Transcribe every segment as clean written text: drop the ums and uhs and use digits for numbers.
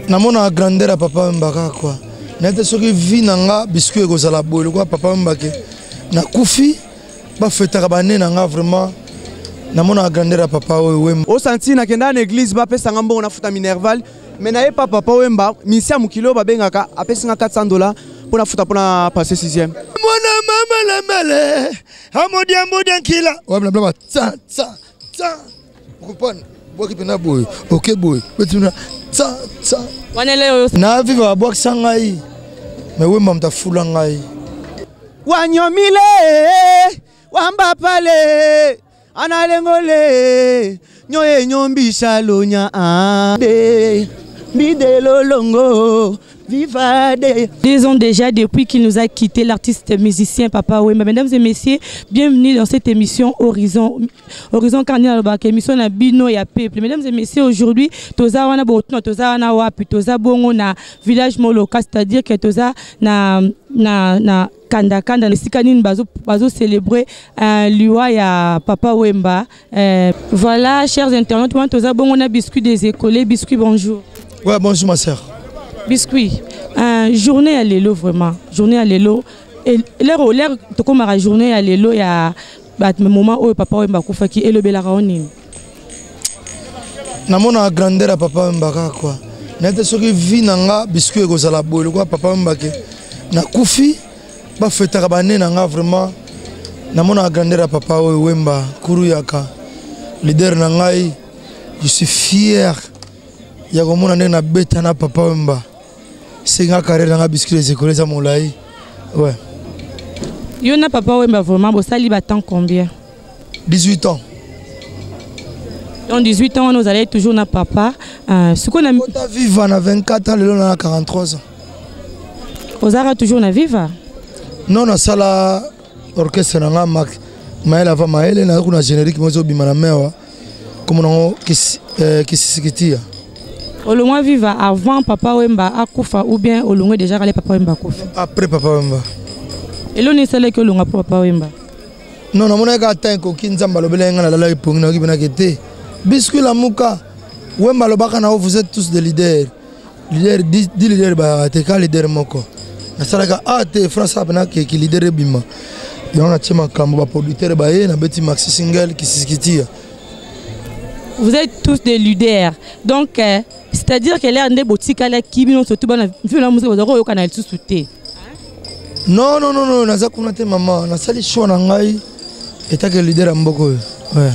Namonaka grandeur ya Papa Wemba kaka kua. Nayebi te soki vie na nga biscuit ekozala boye lokola Papa Wemba ke nakufi bafetaka bane na nga vraiment. Namonaka grandeur ya Papa oyo Wemba. Osanti nakenda na église, bapesa nga mbongo nafuta minerval, mais naye pa Papa Wemba, misi ya mokili oyo babengaka, apesi nga 400 $ mpo nafuta mpona passe 6e. Mwana mama lembele amodiambodia nkila wabla tsa tsa tsa, comprendre, bwaki mpena boye, oke boye, betina tsa tsa. Wana leo. Na Viva babwakisa ngai, me Wemba moto afula ngai. Wanyomile wamba pale analengole nyoye nyombisa lonya de bidelolongo viva de. 2 ans déjà depuis qu'il nous a quitté, l'artiste musicien Papa Wemba. Mesdames et messieurs, bienvenue dans cette émission Horizon. Horizon Cardinal Bak, émission na bino ya peuple. Mesdames et messieurs, aujourd'hui, toza wana botuna toza wana wapi, toza bongo na village Moloka, c'est-à-dire que toza na kanda kanda esika nini bazo célébrer liwa ya Papa Wemba. Voilà, chers internautes, moi toza bongo na Biscuit des écolés. Biscuit, bonjour. Ouais, bonjour ma sœur. Biscuit, journée ya lelo vraiment, journée ya lelo, l'heure tokomaka journée ya lelo ya moment oyo Papa Wemba akufaki, elobelaka o nini? Namonaka grandeur ya Papa Wemba kaka kua. Nayebi te soki vie na nga biscuit ekozala boye lokola Papa Wemba ke nakufi bafetaka bane na nga vraiment. Namonaka grandeur ya Papa oyo Wemba, kuruyaka leader na ngai. Je suis fier ya komona ndenge nabeta na Papa Wemba. Senga carrière na nga biscuit les écoles eza molai, ouais. Yo na Papa Wemba vraiment bosali batemps combien? 18 ans. Donc 18 ans wana ozalaki toujours na papa. Sikoyo na Kota Viva na 24 ans, lelo na 43 ans. Ozalaka toujours na Viva? Non, nasala orchestre na nga Max Mayele ava Mayele, naza kuna générique mo ezobima na mewa komona yango kisisikitia. Olongwa Viva avant Papa Wemba akufa ou bien olongwe déjà kale Papa Wemba akufa? Après Papa Wemba. Eloni esalaki olongwa mpo Papa Wemba? Non, namonaki kaka temps ekoki. Nzambe alobelaki ngai, nalalaki pongi, nayoki mpenaki te: "Biscuit, lamuka." Wemba alobaka na o: "Vous êtes tous des leaders." Leader di leader bayaka te, ka leader moko nasalaka a te France apena keki leader ebima yango. Natie makambo, baproducteur baye, nabeti maxi single kisisikitia. Vous êtes tous des leaders, donc c'est-à-dire que l'air nde botikalaki bino surtout bana Viva la Musica bazalaka koyokana lisusu te? Non, non, non, non, naza kuna te mama. Nasali choix na ngai etake leader ya mboka oyo, ouais.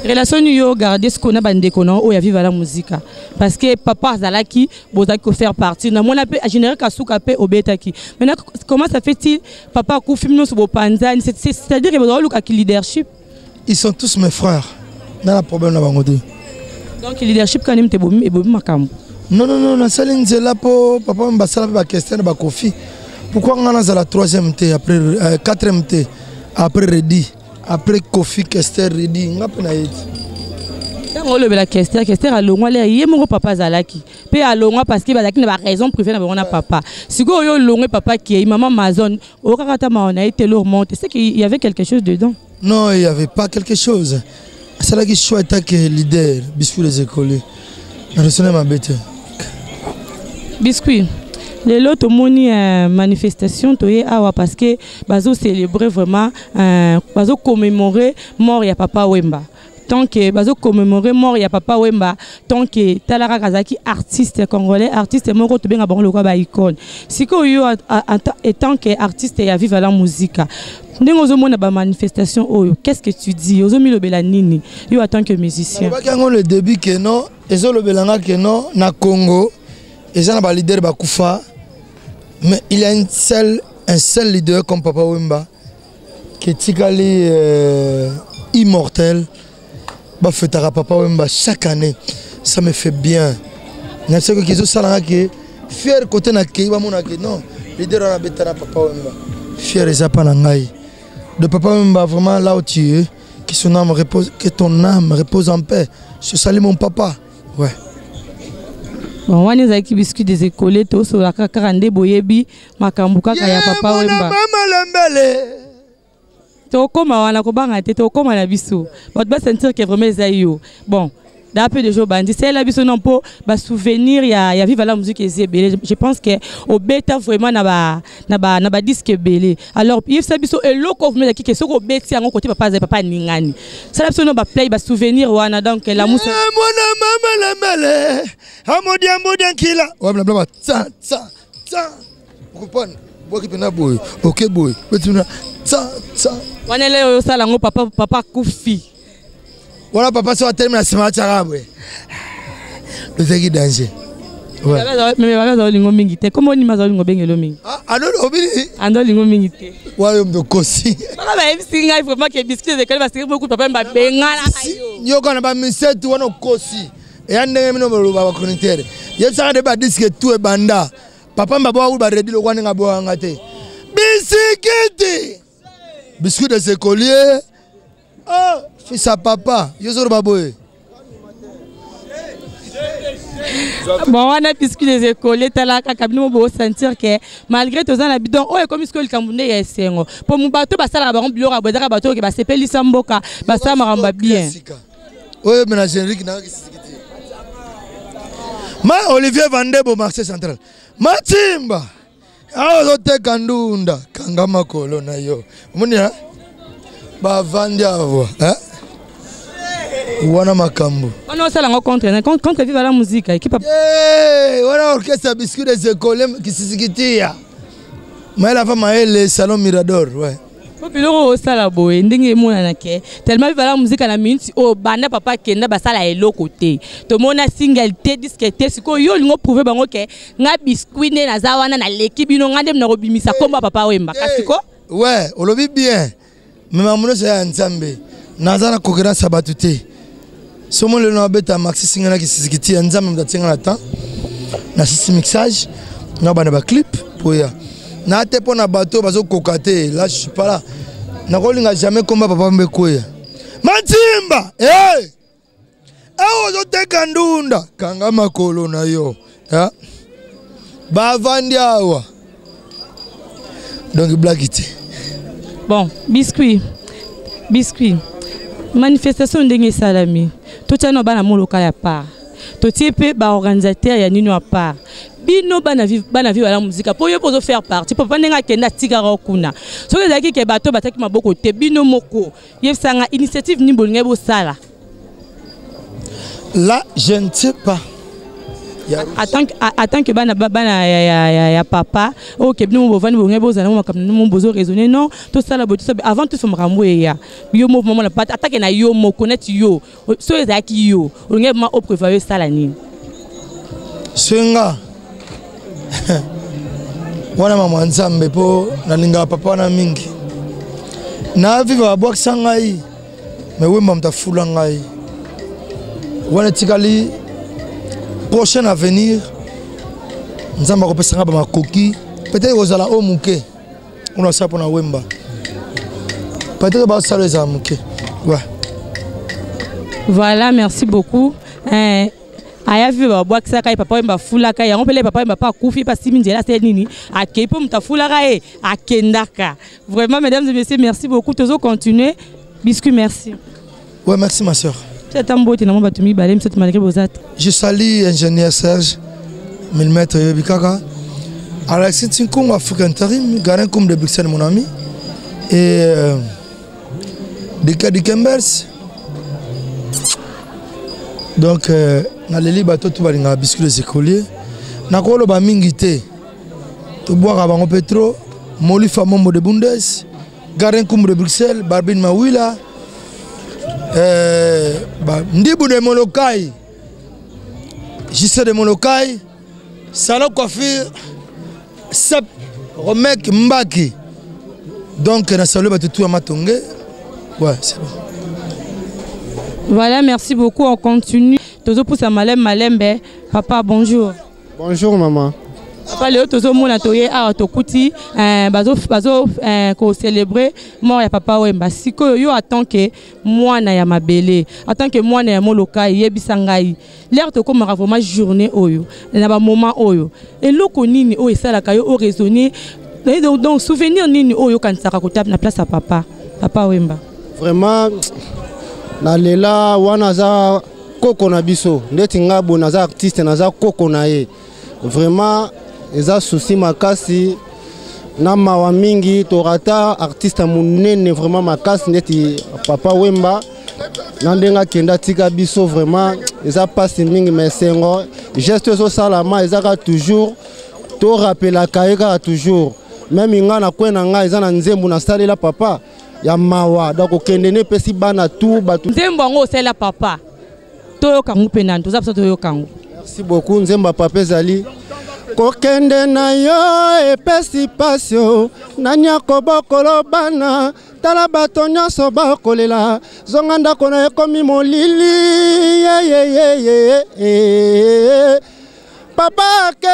Relation nini yo garde sikoyo na bandeko na oyo ya Viva la Musica? Parce que papa azalaki, bozalaki kofaire partie, namona mpe générique asuka mpe obetaki. Maintenant, comment ça fait-il, papa akufi, nyonso bopanzani? C'est-à-dire que bozala olukaki leadership? Ils sont tous mes frères, na problème na bango te. Donc leadership kani mte ebomi makambo? Non, non, non, nasali nzela mpo papa basala mpe baquestion na bakofi: pourquoi nga nazala troisième te après quatrième te après Redi, après Kofi, Kester, Redi, nga mpe na ye ti. Ntango olobela Kester, Kester alongwa lere ye moko papa azalaki mpe alongwa parce que bazalaki na baraison privé na bango na papa. Sikoyo oyo olongwe, papa kei, mama Amazon okaka ata mawa na ye te, lour monte, c'est qu'il y avait quelque chose dedans? Non, il y avait pas quelque chose. Asalaki choix etake leader. Biscuit les écoliers na resone mabe te. Biscuit, lelo tomoni manifestation, toye awa parce que bazocélébrer vraiment, bazocommémorer mort ya Papa Wemba. Tant que bazocommémorer mort ya Papa Wemba, tant que tala kaka azalaki artiste congolais, artiste moko tobenga bango lokola baicône. Sikoyo yo étant que artiste ya Viva la Musica, ndenge ozomona bamanifestation oyo, qu'est ce que tu dis? Ozomilobela nini yo en tant que musicien? Nalobaki yango le début ke non, ezolobelanga ke non, na Congo eza na baleader bakufa, mais il y a un seul leader comme Papa Wemba ke etikali immortel. Bafetaka Papa Wemba chaque année, ça me fait bien. Na soki ezosalanga ke fier côté na kei, bamona ke non, leader wana abeta na Papa Wemba, fier eza mpa na ngai de Papa Wemba. Vraiment, là où tu es, que son âme repose, que ton âme repose en paix. Je salue mon papa, ouais. Bon, wana ezalaki Biscuit des écolés. Tosolaka kaka nde boyebi makambo kaka ya Papa Wemba. Mama lembele. Tokóma wana, kobanga te, tokóma na biso. Bato basentir ke vraiment eza yo. Bon. Da mpe deja obandi, salela biso no mpo basouvenir ya Viva la Musique eza ebele. Je pense que obeta vraiment na badisque ebele. Alors yebisa biso eloko vraiment ezalaki ke soki obeti yango kote papa azali, papa aningani. Sala biso no baplay, basouvenir wana. Donc Lamusa. Mwana mama lembele amodiambodia nkila wabla tsa tsa tsa, comprendre, bwaki mpena boye, oke boye, beti mpena tsa tsa. Wana ele oyo osala yango, papa akufi. Wana papa so atelemi na nsima, atiaka boye, tozalaki danger. Mais baba aza olingo mingi te. Kombo nini aza olingo obengelo mingi? Ano obini? Ando olingo mingi te. Wana yo moto okosi. Baka bayebisi ngai vraiment ke Biscuit ezekali baseki beaucoup, papa babengana yo. Yoka na bamisetu wana, okosi. Eya ndenge bino boloba, bachroniqueur yebisaka nde badisque tu ebanda papa mba boa baredi lokwa ndenge aboyanga te. Bisikiti, biscuit des écoliers, oh, fils à papa, yo ozoloba boye. Bon, wana Biscuit des écoliers. Tala kaka bino bosentir ke malgré toza na bidon oyo ekomi sikoyo likambo nde ya esengo mpo mu bato basalaka bango biloko ya boye, ezaka bato oyo ke basepelisa mboka, basala makambo ya bien. Oyo me na générique na kisikiti ma Olivier Vandebo, marché central, matimba awa ozoteka ndunda, kanga makolo na yo. Omoni bavandi awa wana makambo. Wana osala yango contre Viva la Musique, équipe. Wana orchestre Biscuit des écoles, kisisikitia mayele ava mayele, salon Mirador, ouais. Po biloko osala boye ndenge emonana ke tellement Viva la Musique na minute oyo, banda papa akenda, basala eloko te. Tomona single te, disque te. Sikoyo yo olingi oprouver bango ke nga Biscuit nde naza wana, naleki bino, nga nde na kobimisa nkombo ya papa Wemba. Kasi ko Ouais, olobi bien, mais makambo nyonso ya Nzambe, naza na concurrence ya bato te. Somo lelo nabeta maxi singa na kisisikiti ya Nzambe, moto atinga na temps nasisi mixage na bana baclip po ya na te mpo na bato oyo bazokoka te. Là je suis pas là, nakolinga jamais komba papa mbe kweya matimba. Hey! Awa ozoteka ndunda, kanga makolo na yo. Bavandi awa, donc blague te. Bon, Biscuit, manifestation ndenge esalami, totia no bana moloka ya part, totie mpe baorganisateur ya nino ya part. Bino bana Viva la Musique, mpo yo mpo ozofaire partie, papa ndenge akende atikaka kuna, soki ezalaki ke bato batiaki maboko te, bino moko yebisanga initiative nini bolingai bosala? Là, je ne sais pas. En tant que bana ya papa oyo ke bino bovandi, bongai bozala mo makambo mo bozo raisonner, non, tosala boye, tosala avant tout makambo eya yo mo mona atake na yo moko neti yo, so ezalaki yo, olingai ma oprévoir yo esala nini? Senga wana mama Nzambe, mpo nalingaka papa wana mingi. Na Viva babwakisa ngai, mais Wemba moto afula ngai. Wana etikali prochain avenir. Nzambe akopesa ngai bamakoki, peut-être kozala oyo moke oyo nasala mpona Wemba, peut-être basala ezala moke, ouais. Voilà, merci beaucoup. Aya Viva babwakisaka ye, papa Wemba afulaka ye. Yango mpele papa Wemba mpe akufi, mpe asimi nzela, asali nini, akei mpo moto afulaka ye akendaka. Vraiment, mesdames et messieurs, merci beaucoup. Tozo continuer. Biscuit, merci. Ouais, merci ma soeur. Ata mbote na mwa bato mibale misato malgré boza te. Je salue ingénieur Serge Millimètre Yobi Kaka, Alexis Tinkungu, Afrique Intérim, Garin Koum de Bruxelles, mon ami, et Dika Dikembers. Donc, naleli bato tu balingaka Biscuit les écoliers. Nakoloba mingi te, tobwaka bango mpe trop. Molifa Mombo de Bundes, Garin Koum de Bruxelles, Barbine Mawila, Ndibu de Molokai, JC de Molokai, Salon Coiffure, Sep Romek Mbaki. Donc, na salué bato tout à Matonge. Ouais, c'est bon. Voilà, merci beaucoup. On continue. Tozo poussa malem malembe. Papa, bonjour. Bonjour maman. Papa, lelo tozomona toye awa, tokuti bazo kocélébrer mort ya papa Wemba. Sikoyo yo, en tant que mwana ya mabele, en tant que mwana ya moloka, yebisa ngai, l'heure tokomaka vraiment journée oyo, na bamoment oyo, eloko nini oyo esalaka yo oraisonner? Donc souvenir nini oyo okanisaka kota na place ya papa Wemba? Vraiment, nalela wana aza. Koko na biso ndeti nga boye, naza artiste, naza koko na ye. Vraiment eza souci makasi na mawa mingi, torata artiste monene vraiment makasi ndeti Papa Wemba na ndenge akende atika biso. Vraiment eza mpasi mingi, mais esengo, geste ezosalama eza kaka toujours torapelaka ye kaka toujours. Même nga na kwe na ngai, eza na nzembo nasalela papa ya mawa. Donc okende ne epesi bana tu bato. Nzembo yango osalela papa, toyoka yango mpe nani toza biso, toyoka yango. Merci beaucoup. Nzembo ya papa ezali kokende na yo epesi pasi. O nani akobokolo bana? Tala bato nyonso bakolela. Zonga ndako na ekomi molili. Yeyeyeye, papa ake,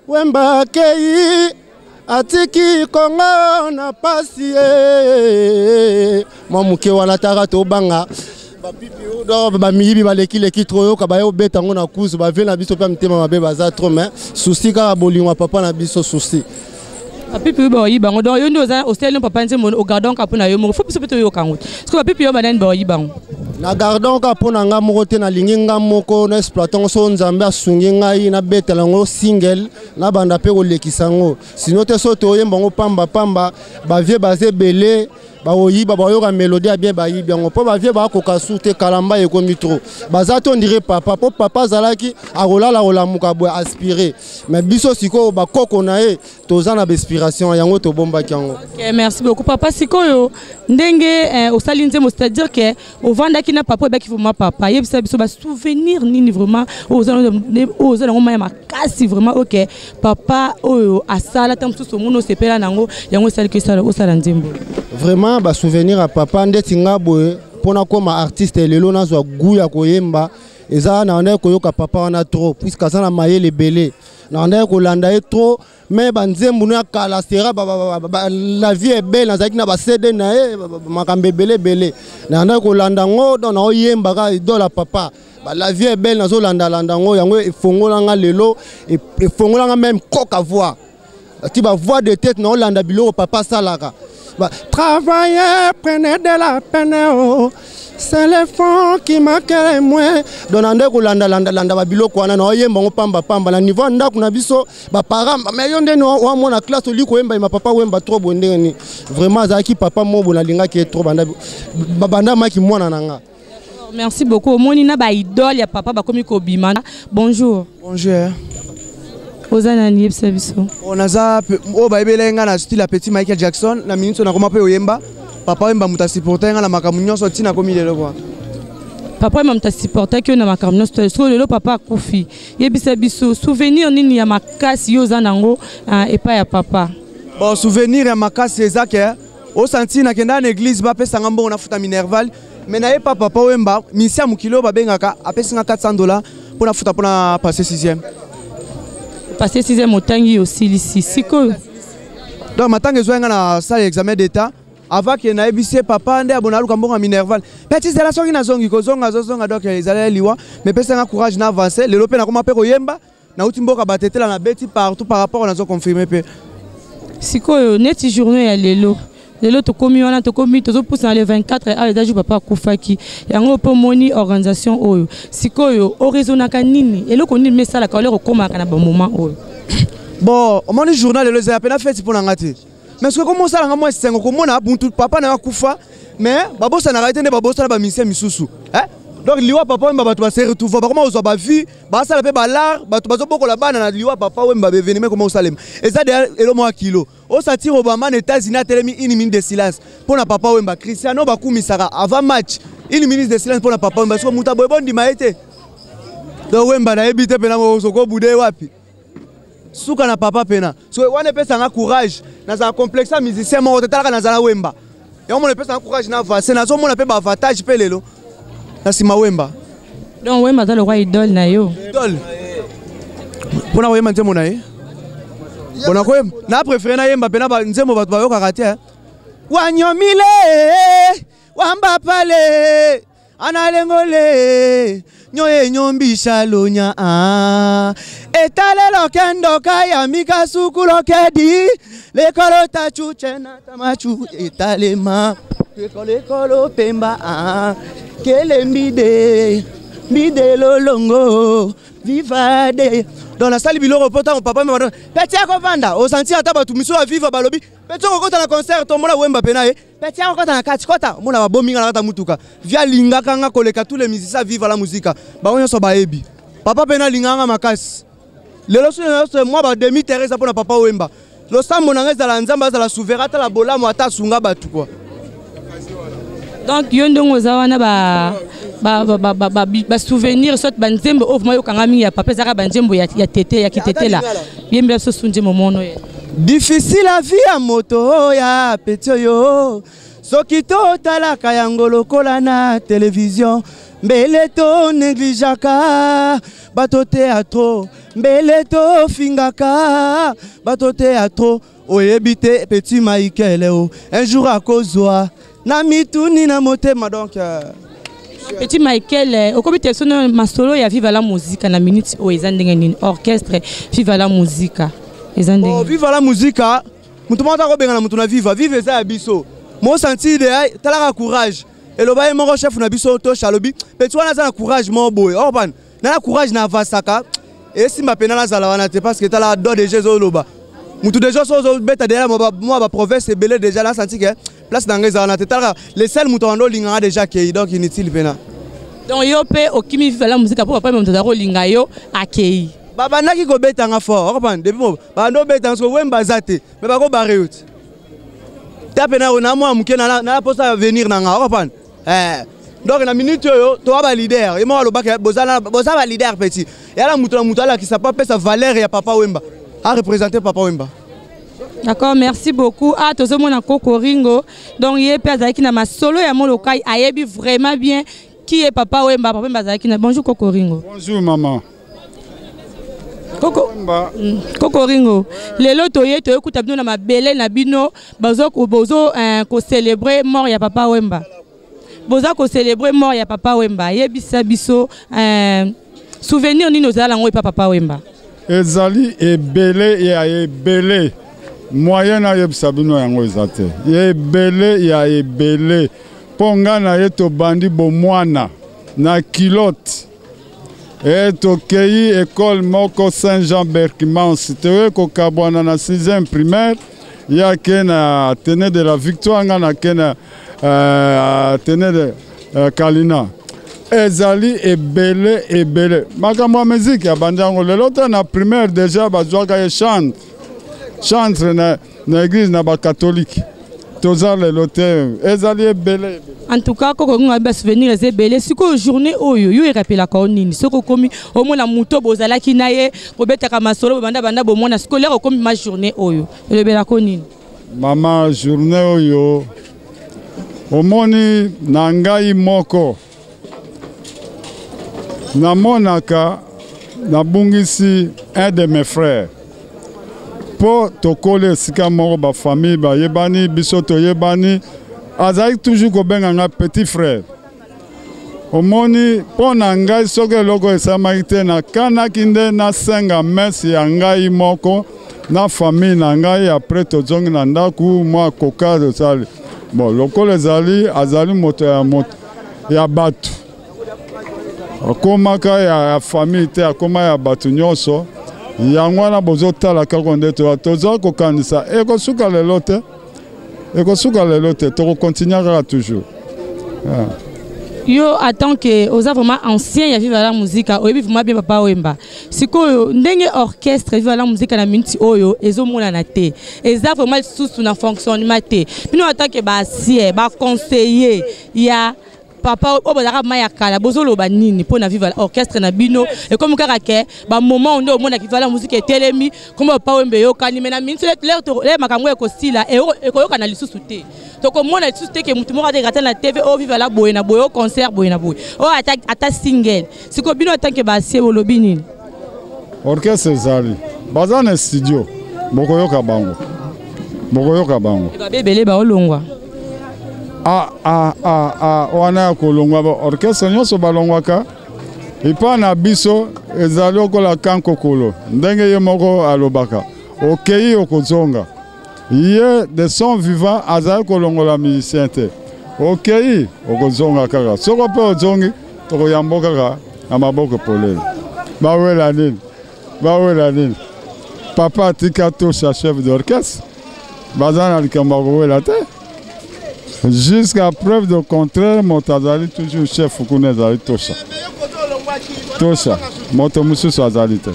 Wemba akei, atiki Kongo na pasi. Ye mwa moke wana taka tobanga bapipi do bamiyibi balekileki trop. Oyoka baye obeta yango na kuzu bavie na biso mpe mitema mabe baza trop, mais souci kaka bolingo ya papa na biso, souci. Bapipi oyo baoyiba yango, donc yo nde oza osali papa nzembo, ogardon kaka mpo na yo moko. Faut biso mpe toyoka yango, parce que bapipi oyo banani baoyiba yango? Na gardon kaka mpo na nga moko te. Nalingi nga moko na exploite yango. So Nzambe asungi ngai, nabetela yango single, nabanda mpe kolekisa yango. Sinon te, so toyemba yango pamba pamba, bavie baza ebele bakoyiba. Bayoka mélodie ya bien, bayibi yango, mpo bavie bakoka su te. Kalamba ekomi trop, baza to ndire papa, mpo papa azalaki akolala, kolamuka boye aspiré. Mais biso sikoyo bakoko na ye, toza na bainspiration yango, tobombaki yango. Ok, merci beaucoup papa. Sikoyo ndenge osali nzembo, c'est-à-dire que ovandaki na papa, oyebaki vraiment papa. Yebisa biso basouvenir nini vraiment oyo oza nango maya makasi vraiment. Ok, papa oyo asala ta mosusu, omoni osepela nango, yango esaliki osala nzembo. Vraiment basouvenir ya papa, ndeti nga boye, mpona koma artiste lelo, nazwa goût ya koyemba, eza na ndenge koyoka papa wana trop, puisque aza na mayele ebele. Na ndenge kolanda ye trop, mais banzembo no ya kala sera La vie est belle, nazalaki na baCD na ye, makambo ebele ebele na ndenge kolanda yango. Donc naoyembaka idole ya papa, La vie est belle, nazolandalanda yango. Yango efongolanga lelo, efongolanga même koka voix ti bavoix de tête. Naolanda biloko papa asalaka. Travaillez, prenez de la peine, oh. C'est le fond qui manque le moins. Donc na nde kolandalandalanda babiloko wana, naoyemba yango pamba pamba na niveau ya ndako na biso. Baparent, mais yo ndeni wamona classe oli koyemba yema Papa Wemba trop boye ndenge nini? Vraiment azalaki papa mo boye, nalingaki ye trop banda banda maki mwana na nga. Merci beaucoup. Omoni na baidole ya papa bakomi kobima. Bonjour. Bonjour. Oza nani? Yebisa biso. Naza oyo bayebela nga na style ya petit Michael Jackson. Na minute oyo nakoma mpe oyemba. Papa Wemba moto asupporte nga na makambo nyonso ntina komi lelo kwa. Papa Wemba moto asupportaki yo na makambo nyonso. Soki lelo papa akufi, yebisa biso souvenir nini ya makasi yo oza nango epai ya papa. Bon, souvenir ya makasi eza ke osanti nakenda na église, bapesanga mbongo nafuta minerval, mais naye pa Papa Wemba, misi ya mokili oyo babengaka, apesi nga 400 $ mpo nafuta mpona passe 6e. Passe 6e, otangi, osilisi sikoyo? Donc matanga ezwai nga na salle examen d'état. Avant ke nayebisi ye papa nde abona aluka mbongo ya minerval, petit zela soki nazongi kozonga, azozonga. Donc ezali liwa, mais pesanga courage na avance. Lelo mpe nakoma mpe koyemba, nauti mboka batetela, na beti partout par rapport nazo confirme mpe. Sikoyo neti journée ya lelo, lelo tokomi wana, tokomi tozopusana le 24 awa, eza jour papa akufaki. Yango mpo omoni organisation oyo sikoyo, oraisonnaka nini? Eloko nini me esalaka oleko okomaka na bamoment oyo? Bon, omoni journal lelo ezala mpe na feti mpo na nga te, mais soki komo osalanga mwa esengo komona buntu papa na yo akufa, mais babosanaka ye te nde babosana bamisien misusu, eh? Donc liwa Papa Wemba, bato base retrouve, bakoma kozwa bavie, basala mpe balar, bato bazobokola bana na liwa Papa Wemba. Baévénement ekoma kosalema, eza deya elo moko ya kilo. Osatire Obama na États-Unis atelemi une minute de silence mpo na Papa Wemba. Cristiano bakumisaka avant match, une minute de silence mpo na Papa Wemba. Soki moto aboye, bondima ye te. Donc Wemba nayebi te mpena sokobude wapi suka na papa pena. So wana epesanga courage. Nazala complexe ya musicien moko te, talaka nazala Wemba. Yango mona epesanga courage na avance, nazomona mpe baavantage mpe lelo na nsima Wemba. Donc Wemba aza lokwa idole na yo? Idole mpona koyemba nzembo na ye, mpona koyemba na préféré nayemba mpena nzembo bato bayokaka te. Wanyomile wamba pale analengole nyoye nyombisha lunya etalelo kendoka ya mikasuku lokedi lekolo tachu chena tamachu etalema. Ekolo ekolo pemba ah, kele mbide mbide lolongo viva de. Donc nasali biloko mpo ntango papa mema peti akovanda osanti ata bato misusu ya viva balobi peti okokota na concert tomona Wemba mpe na ye peti akokota na kati kota omona babomi nga na kati ya mutuka vi alingaka nga koleka tous les musiciens Viva la Musica, bango nyonso bayebi papa mpe nalingaka nga makasi. Lelo soki nyonso mwa ba demi terrain eza mpona papa Wemba. Losambo na ngai ezala Nzambe azala souverain, atala bolamu, ata asunga bato kua. Donc yo ndenge oza wana, basouvenir soit banzembo oyo vraiment yokanga mingi ya papa ezalaka banzembo ya tete ya kitetela. Yembela biso su nzembo mono ye. Difficile la vie ya moto ya petit oyo, soki totalaka yango lokola na télévision, mbele tonégligeaka bato théâtre, mbele tofingaka bato théâtre. Oyebi te petit Michael o un jour akozwa na mituni na motema donc Petit Michael, okomi te sono masolo ya Viva la Musica na minute oyo eza ndenge nini? Orchestre Viva la Musica eza ndenge? Bon, Viva la Musica, moto moko akobenga na moto na Viva. Viva eza ya biso mosanti de talaka courage eloba ye moko chef na biso Tosha, alobi petit wana aza na courage moko boye okopana na courage na avasaka esimba mpena nazala wana te parce que tala do déjà ezoloba mutu déjà so ozobeta deja mwa baprovince ebele déjà nasanti ke place na ngai eza wana te. Talaka le seul moto wanda olinganga déjà akei, donc inutile mpena. Donc yo mpe okimi Viva la Musica mpo papa moto aza kolinga yo akei? Babandaki kobetanga fort, okopana depuis mo babanda obetanga soki Wemba aza te, me bakobare yo te ta mpena na mwa moke na posa avenir na nga, okopana. Donc na minute oyo toa baleader, ye moko alobaka boza baleader petit yala moto na moto alakisa po apesa valeur ya papa Wemba, areprésente papa Wemba. D'accord, merci beaucoup. Ah, tozomona Koko Ringo. Donc, ye pe azalaki na masolo ya Molokai, ayebi vraiment bien qui est Papa Wemba. Papa Wemba azalaki na. Bonjour Koko Ringo. Bonjour maman. Koko, Koko Ringo. Lelo toye toyekuta bino na mabele na bino bazo bozo ko célébrer mort ya Papa Wemba. Boza ko célébrer mort ya Papa Wemba. Yebisa biso souvenir nini ozala yango epa Papa Wemba? Ezali ebele ya ebele, moyen nayebisa bino yango eza te. Ebele ya ebele mpo ngai na ye tobandi bomwana na kilote e tokei ekole moko Saint Jean Berkmans, toye kokabwana na 6e primaire, ye ake na Athénée de la Victoire, ngai nake na Athénée de Kalina. Ezali ebele ebele. Makambo ya miziki abandi yango lelo te. Na primaire déjà bazwaka ye chante chantre na église na bakatholike. Toza lelo te, ezali ebele. En tout cas, Koko Ringo ayebi basouvenir eza ebele. Sikoyo journée oyo yo erapelaka o nini soki okomi omona moto bozalaki na ye, bobetaka masolo, bobanda banda bomona, sikoyo lere okomi ma journée oyo elobelaka o nini? Mama, journée oyo omoni na ngai moko namonaka nabungisi un de mes frères mpo tokoli esika moko, bafamille bayebani, biso toyebani. Azalaki toujours kobenga ngai petit frère. Omoni, mpo na ngai soki eloko esalamaki te, nakanaki nde nasenga messe ya ngai moko na famille na ngai, après tozongi na ndako, mwa koka tosali. Bon, lokola ezali azali moto ya moto ya bato, akomaka ya famille te, akoma ya bato nyonso. Yango wana bozotala kaka nde toza kokanisa ekosuka lelo te, ekosuka lelo te, tokokontinue kaka toujours, yeah. Yo en tant que oza vraiment ancien ya Viva la Musica, oyebi vraiment bien Papa Wemba. Sikoyo ndenge orchestre Viva la Musica na minute oyo ezomonana te, eza vraiment lisusu na fonctionnement te, bino en tant que baancien, baconseiller ya papa oyo bazalaka ma ya kala, bozoloba nini mpo na Viva orchestre na bino? Ekomi kaka ke bamoment nde omonaki Viva la Musica etelemi, kombo Papa Wemba eyokani, mais na minute lere makambo ekosila, ekoyokana lisusu te. Tokomona lisusu te ke motu moko atekaka ata na TV oyo Viva la boye na boye, oyo concert boye na boye, oyo ata single. Sikoyo bino en tant que baancien bolobi nini? Orchestre ezali, baza na studio, bokoyoka bango, bokoyoka bango. Babebele baolongwa. Ah, ah, ah, ah, wana ya kolongwa, orchestre nyonso balongwaka. Epa na biso ezali okola kankokolo ndenge ye moko alobaka, okei okozonga. Ye de son vivant azali kolongola musicien te. Okei, okozonga kaka. Soko mpe ozongi, tokoyambo kaka na maboko polele. Bawela nini? Bawela nini? Papa atika tosha chef d'orchestre, baza na likambo ya kowela te. Jusqu'à preuve de contraire, moto azali toujours chef kuna ezali tosha. Tosha, moto mosusu azali te.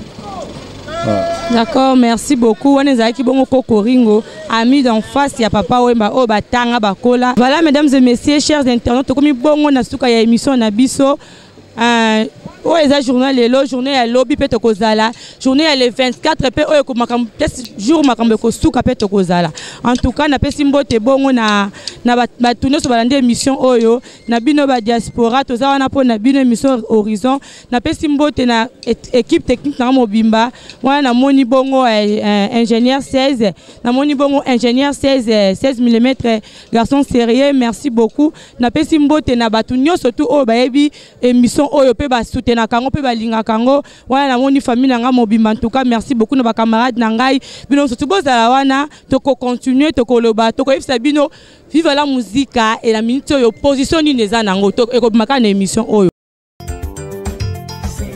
D'accord, merci beaucoup. Wana ezalaki bongo Koko Ringo, ami d'enfance ya Papa Wemba oyo batanga bakola. Voilà mesdames et messieurs, chers internautes, tokomi bongo na suka ya émission na biso. Oyo eza journée lelo, journée ya lobi mpe tokozala, journée ya le 24 mpe oyo makambo jour makambo ekosuka mpe tokozala. En tout cas napesi mbote bongo na bato nyonso balandi émission oyo, na bino ba diaspora toza wana mpo na bino émission Horizon. Napesi mbote na équipe technique na mobimba wana, namoni bongo ingénieur 16, namoni bongo ingénieur 16 mm, garçon sérieux, merci beaucoup. Napesi mbote na bato nyonso tu oyo bayebi émission oyo mpe basoutenaka yango mpe balingaka yango wana, namoni famille na ngai mobimba. En tout cas merci beaucoup na bacamarade na ngai, bino nyonso bozala wana, tokocontinue, tokoloba, tokoyebisa bino Viva la Musica e na minute oyo position nini eza nango, ekobima kaka na émission oyo.